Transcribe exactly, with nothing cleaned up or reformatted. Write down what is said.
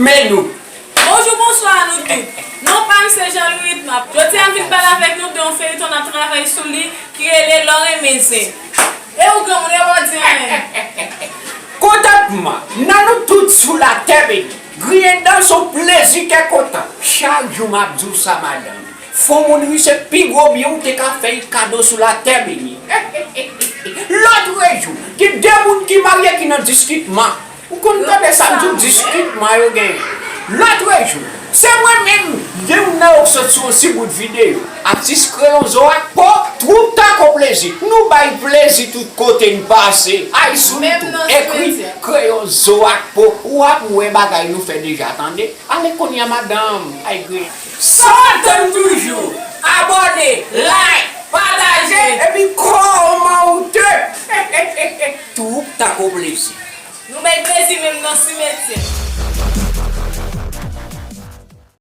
Men nou. Bonjou, bonswa a nou tout. Non pa m se Jean Louis Ritma. Jodi a m vin pale avèk nou de yon feyton n ap travay sou li ki rele Lò renmen zen. E ou granmoun, e w pa di anyen. Kontantman nan nou tout sou latè beni. Griyen dan se yon plezi kè kontan. Chak jou m ap di w sa, madanm. Fò moun ri se pi gwo byen ou te ka fè y kado sou latè beni. Lòtrejou, gen de moun ki marye ki nan diskitman. Ou konn tande sa m di w, diskitman yo genyen. Lòtrejou, se mwen menm, youn nan yo k sot sou yon ti bout videyo. Atis Kreyon Zo ak Po, twoup Tako Plezi. Nou bay plezi tout kote n pase. Ay sou nou tou. Ekri Kreyon Zo ak Po, w ap wè bagay nou fè deja, tande. Ale kounye a, madanm. Ay gri. Sa w ap tann toujou? Abòne, like, pataje, epi kòmante. Twoup Tako Plezi. Nou bay plezi menm nan simetyè.